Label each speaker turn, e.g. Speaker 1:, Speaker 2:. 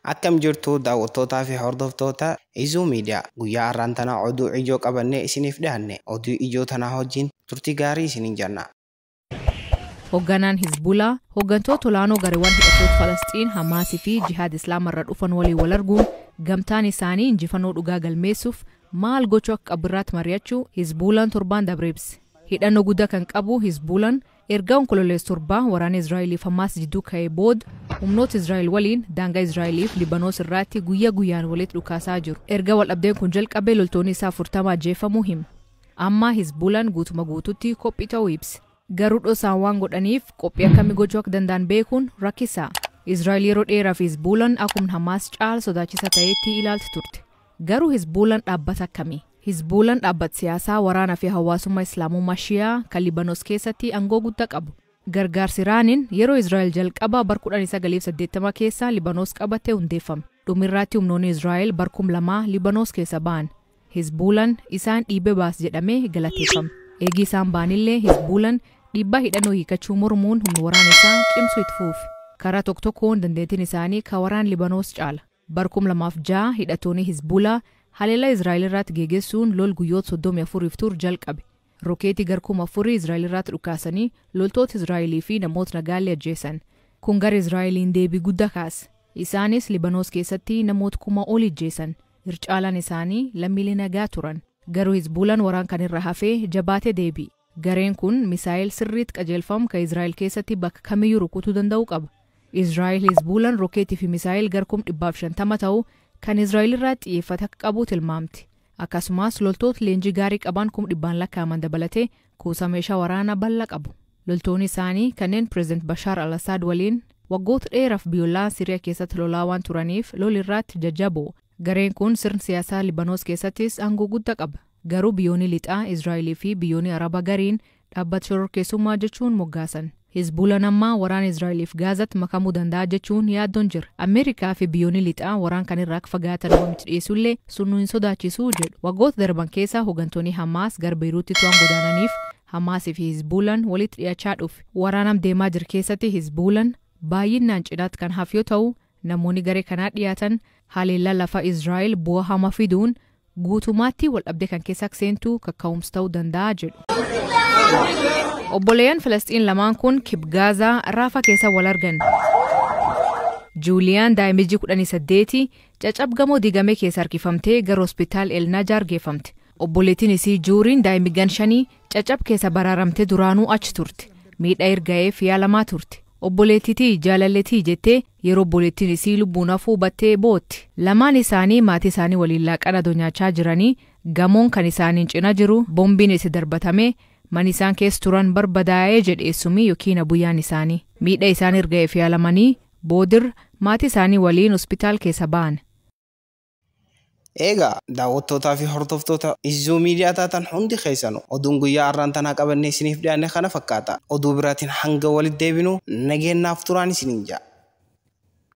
Speaker 1: Akkam jirtu daawwattootaa fi hordoftoota Izuu Miidiyaa guyyaa har'aan tanaa oduu ijoo qabannee isiniif dhiyaanne oduu ijoo tanaa wajjin turtii gaarii isiniin jenna.
Speaker 2: Hoogganaan Hizbulaa hooggantoota olaanoo gareewwan hidhattoota Falasxiin Hamaasii fi Jihaad Islaamarra dhufan waliin wal arguun gamtaan isaanii injifannoo dhugaa galmeessuuf maal gochuu akka qabirraatti mari'achuu Hizbulaan torbaan dabre ibse. Hidhannoo guddaa kan qabu Hizbulaan erga onkololeessa torbaa waraana Israa'eliif Hamaas jidduu ka'ee booda humnoota Israa'el waliin daangaa Israa'eliif Libanoos irraatti guyyaa guyyaan walitti dhukaasaa jiru. Erga waldhabdeen kun jalqabee loltoonni isaa 40 ajjeefamuu hima. Amma Hizbulaan guutuma guututti qophii ta'uu ibse. Garuu dhosaan waan godhaniif qophii akkamii gochuu akka danda'an beekuun rakkisaa. Israa'el yeroo dheeraaf Hizbulaan akkuma Hamaas caala sodaachisa ta'etti ilaalti turte. Garuu Hizbulaan dhaabbata akkamii? Hizbulaan dhaabbata siyaasaa waraanaa fi hawaasummaa Islaamummaa Shiyaa kan Libanoos keessatti aangoo guddaa qabu. Gargaarsi Iraaniin yeroo Israa'el jalqaba bara 1980 keessa Libanoos qabattee hundeeffame. Dhumirraatti humnoonni Israa'el bara 2000 Libanoos keessa ba'an. Hizbulaan isaan dhiibee baas jedhamee galateeffame. Eegii isaan ba'anillee Hizbulaan dhiibbaa hidhannoo hiikachuu mormuun humna waraana isaa cimsuu itti fufe. Karaa tokko tokkoon dandeettiin isaanii kan waraana Libanoos caala. Bara 2006 hidhattoonni Hizbulaa haleellaa Israa'el irratti geggeessuun lol guyyoota 34 tur jalqabe. Rokeetii gar 4000 Israa'el irratti dhukaasanii loltoota Israa'elii fi namoota nagaallee ajjeesan. Kun gara Israa'eliin deebii guddaa kaase. Isaanis Libanoos keessatti namoota 1000 ol ajjeesan. Ircaalaan isaanii lammiilee nagaa turan. Garuu Hizbulaan waraan kan irra hafee jabaatee deebi'e. Gareen kun misaa'el sirriitti qajeelfamu kan Israa'el keessatti bakka kamiyyuu rukutuu danda'u qaba. Israa'el Hizbulaan rokeetii fi misaa'el gar 150 ta'u kan Israa'el irraa xiyyeeffate akka qabu tilmaamti. Akkasumas loltoota leenjii gaarii qaban 100,000 lakkaa'aman dabalatee kuusaa meeshaa waraanaa bal'aa qabu. Loltoonni isaanii kanneen Pireezidant Bashaar al-Assaad waliin waggoota dheeraaf biyyoolaa Siriyaa keessatti lolaa waan turaniif lol irratti jajjaboo. Gareen kun sirna siyaasaa Libanoos keessattis aangoo guddaa qaba. Garuu biyyoonni lixaa Israa'elii fi biyyoonni Arabaa gariin dhaabbata shororkeessummaa jechuun moggaasan. Hizbulaan ammaa waraana Israa'eliif Gaazatti makamuu danda'a jechuun yaaddoon jira. Ameerikaa fi biyyoonni lixaa waraan kan irraa akka fagaatan waamichi dhiyeessullee sunnuu hin sodaachisuu jedhu. Waggoota darban keessa hooggantoonni Hamaas gara Beeruutti waan godaananiif Hamaasii fi Hizbulaan walitti dhiyaachaa dhufe. Waraanam deemaa jiru keessatti Hizbulaan baay'inaan cinaatti kan hafe yoo ta'u namoonni garee kanaa dhiyaatan haleellaa lafa Israa'el bu'aa hamaa fiduun guutummaatti waldhabdee kan keessa seentu kaka'umsa ta'uu danda'a jedhu. Obboleeyyan Falasxiin lamaan kun kib Gaazaa Raafa keessa wal argan. Juuliyaan daa'imijji 18 caccab gamoo diigamee keessa harkifamtee gara hospitaal El Najaar geeffamte. Obboleettiin isii Juuriin daa'imiggan 5 caccab keessa baraaramtee duraanuu achi turte. Miidhaa erga'eef yaalamaa turte. Obboleettiitii jaalalleetii jettee yeroo obboleettiin isii lubbuun hafuu battee bootti. Lamaan isaanii maatii isaanii waliin laaqana nyaachaa jiranii gamoon kan isaaniin cina jiru boombiin itti darbatame man isaan keessa turan barbadaa'ee jedhe eessumii yookiin abuyyaan isaanii. Miidhaa isaan erga'eef yaalamanii boodir maatii isaanii waliin hospitaal keessa ba'an.
Speaker 1: Egaa daawwattootaa fi hordoftoota Izuu Miidiyaa taatan hundi keessanuu oduun guyyaa har'aan tanaa qabannee isiniif dhiyaanne kana fakkaata. Oduu biraatiin hanga walitti deebinu nageenyaaf turaan isiniin ja'a.